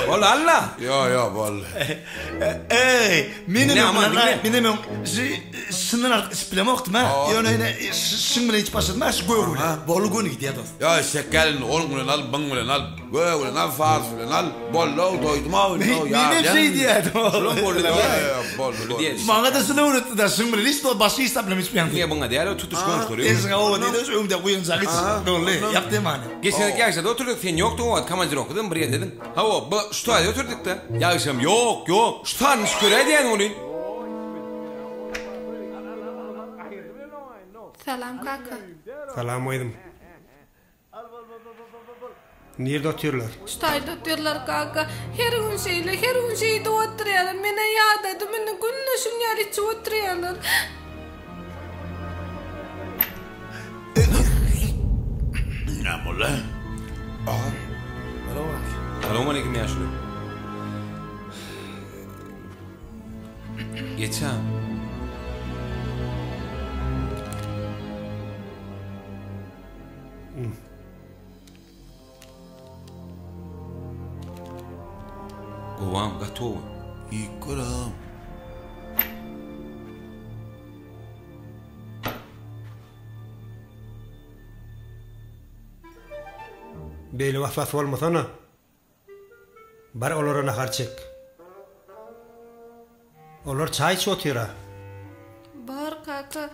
Bol alla. Ýo ýo boldy. Eý, menem Ne, aman, diňle. menem öň şu şundan artyk içip bilemokdym ha. Ýöne ine şuň bilen içip başladym ha şu gögi bilen. Boldy göni gidýär dost. Ýo eşek gel indi onuň bilen al, byň bilen al, gögi bilen al, sarysy bilen al. Boldy-ow, doýdum-ow indi ow, ýa. Menem şeý diýýärdim. Şulam boldy diýýär. Ýo ýo boldy boldy. Maňa-da şuny öwretdi da, şuň bilen hiç başga hiç zat bilen içmeýän. Diňe buňa däl, o tutuş goňşulary. Eşiň oba diýdi, şu öňde guýunjak iç. Doldy, ýap temany. Geçen gezek ýagşada oturdyk, sen ýokduň o wagt, komandirowkadam bir ýerdediň. Hawa, bu şu taýda oturdyk-da. Ýagşam ýok, ýok. Şu sanyny şükür-ä diýýän welin. Salam kaka. Salam gyzym. Nirde otyrlar? Şu taýda otyrlar kaka. Her gün şeýle, her gün şeýdip oturýarlar. Men-ä ýadadym indi günde şuny ýaly içip oturýarlar. Näme boldy? Salowmaleýkim ýaşuly. Geç-ä. Gowam, gaty gowy. Iýip gör-ä. Beýle was-was bolmasana. Bar olara nahar çek. Olar çaý içip otyr-a. Bar kaka.